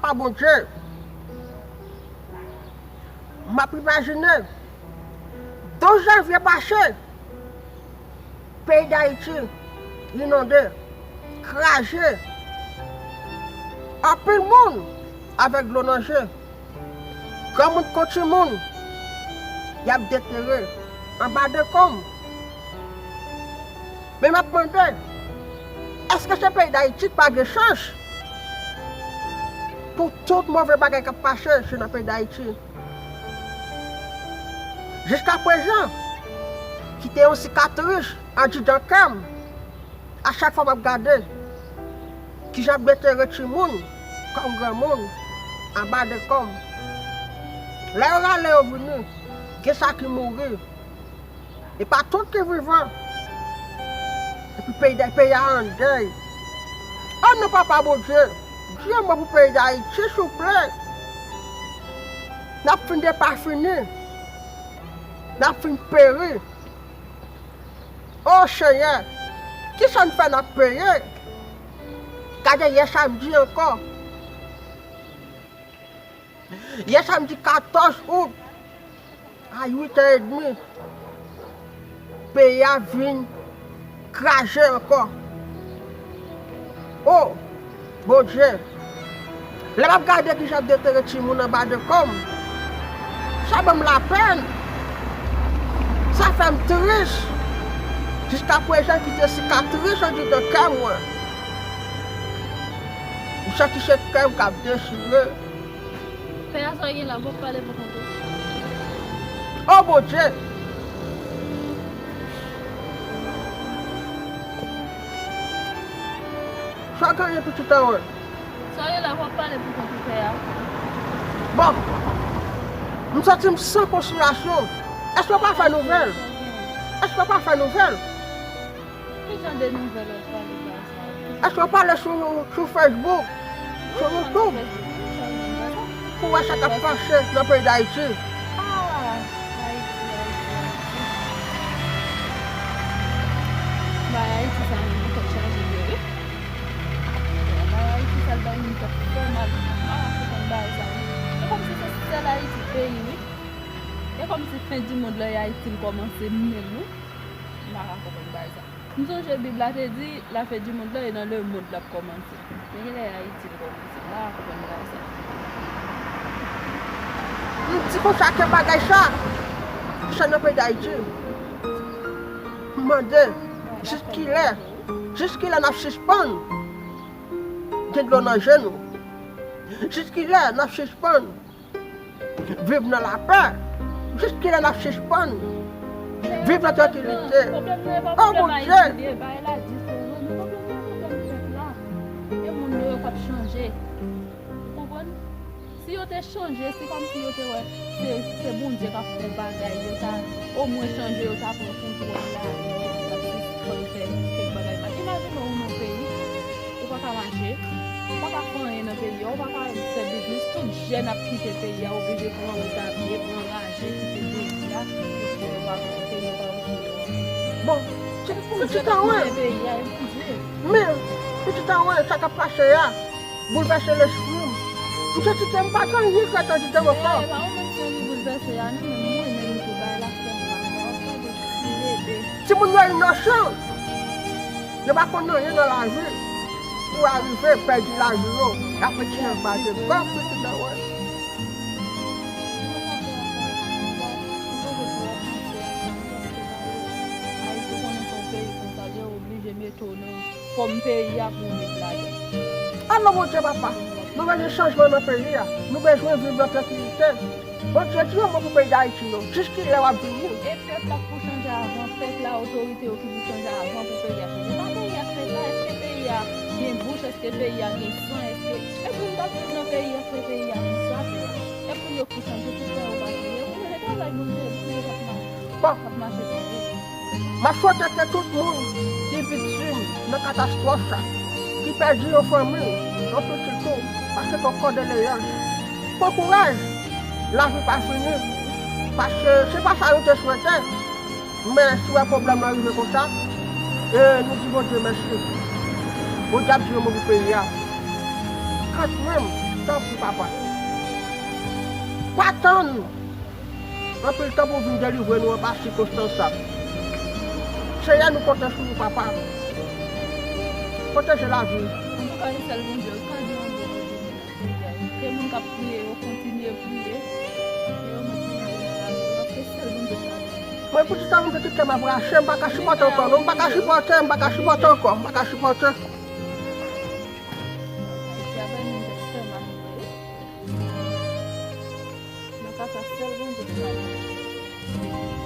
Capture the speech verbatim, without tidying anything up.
Papa Bondye, m ap imajine douz janvye pase, peyi Dayiti inonde, kraze, anpil moun avèk dlo nan je, granmoun kon timoun, y ap detere anba dekonm. Men m ap mande, èske se peyi Dayiti k pa gen chans pou tout move bagay k ap pase se nan peyi Dayiti? Jiskaprezan, kite yon sikatris andidan kè m. A chak fwa m ap gade kijan y ap detere timoun kòm granmoun anba dekonm. Lè yo rale yo vini, gen sa ki mouri. E pa tout ki vivan. Epi peyi, peyi a an dèy. O non, Papa Bondye, di yon mo pou peyi Dayiti, souple. N ap fin depafini. N ap fin peri. O Senyè, kisa n fè n ap peye? Gade yè samdi ankò. Yè samdi katòz out, a uit è edmi, peyi a vin kraze ankò. O Bondye, lè m ap gade kijan y ap detere timoun anba dekonm, sa ban m lapèn. Sa fè m tris. Jiskaprezan, kite sikatris andidan kè mwen. M santi se kè m k ap dechire. Pè a, sa w gen la, w ap pale pou kont ou. O Bondye! Sa w genyen, pitit an mwen? Sa w gen la, w ap pale pou kont ou, pè a. Bon, m santi m san konsolasyon. Èske w pa fè nouvèl? Èske w pa fè nouvèl? Ki jan de nouvèl w ap pale la sa? Èske w pale sou, sou Facebook, sou YouTube, pou w wè sa k ap pase nan peyi Dayiti? Ah, Ayiti, Ayiti, Ayiti. Bay Ayiti sa menm, li tèt chaje vre wi. Bay Ayiti sa, bay li tèt fè mal. M pa ka konprann bagay sa wi. E kòmsi se sèl Ayiti peyi wi. E kòmsi fen di mond la e Ayiti l kòmanse menm wi. M pa ka konprann bagay sa. M sonje Bib la te di, la fin du monde la e nan lemonn l ap kòmanse. Men genlè e Ayiti l kòmanse. M pa ka konprann bagay sa. M di konsa ke bagay sa, sa nan peyi Dayiti. M mande, jiskilè, jiskilè n ap sispann gen dlo nan je nou? Jiskilè n ap sispann viv nan lapè? Jiskilè n ap sispann viv nan trankilite? O Bondye! E moun yo, yo p ap chanje. Ou konprann? Si yo te chanje, se kòmsi yo te wè se, se Bondye k ap fè bagay, yo ta omwen chanje, yo ta pran kontwòl lavi yo, yo ta sispann fè kèk bagay mal. Imajine w nan peyi, ou pa ka mache, ou pa ka fè anyen nan peyi a, ou pa ka fè biznis, tout jèn ap kite peyi a, oblije pran wout a pye, pran raje, kite peyi a, yo fè yo pa pran peyi, yo pa oblije. Bon, pitit an mwen, men, pitit an mwen, sa k ap pase a boulvèse lespri m. M santi ke m pa gen anyen k ret andidan m ankò. E pa ou menm sèl li boulvèse a non, men mwen menm tou, bagay la fè m mal. Gade ti bebe. Timoun yo inosan. Yo pa konn anyen nan lavi pou arive pèdi lavi yo. Y ap retire anba de gòm pitit an mwen. Ayiti konnen se yon peyi konsa, yo oblije mete w nan fòm peyi a pou w viv ladan. Alò, Bondye Papa, nou bezwen chanjman nan peyi a. Nou bezwen viv nan trankilite. Bondye, di yon mo pou peyi Dayiti non. Jiskilè w ap vini? E pèp la k pou chanje avan, pèp la, otorite yo ki pou chanje avan pou peyi a chanje. Pa peyi a k fèt la, èske peyi a gen bouch, èske peyi a gen san, èske, èske nou t ap viv nan peyi a k fè peyi a konsa, frè? E pou yo ki chanje, tout sa yo pa chanje. Yo konn travay Bondye, Bondye k ap mache. Bon. K ap mache pou yo. M ap swete ke tout moun ki viktim nan katastwòf sa, ki pèdi yon fanmi, yon pitit ou, pase yon kondoleyans. Pran kouraj, lavi pa fini, paske se pa sa nou te swete. Men si w wè pwoblèm nan rive konsa, e nou di Bondye mèsi. Bondye ap di yon mo pou peyi a. Kantmenm, Tanpri, papa. Pa tann anpil tan pou w vin delivre nou anba sikonstans sa. Seyè, nou konte sou ou, papa. Pwoteje lavi. Antouka, se sèl Bondye, pa gen yon bon Bondye nan peyi a. Ke moun k ap priye yo kontinye priye. Ke yo mèt nan bon travay yo, paske sèl Bondye k ka ban nou. Mwen, pou ti sa, mwen, petèt kè m ap rache, m pa ka sipòte ankò, non, m pa ka sipòte, m pa ka sipòte ankò, m pa ka sipòte. Ayiti a bay moun tèt fè mal vre. Nan ka sa, sèl Bondye k ka ban nou.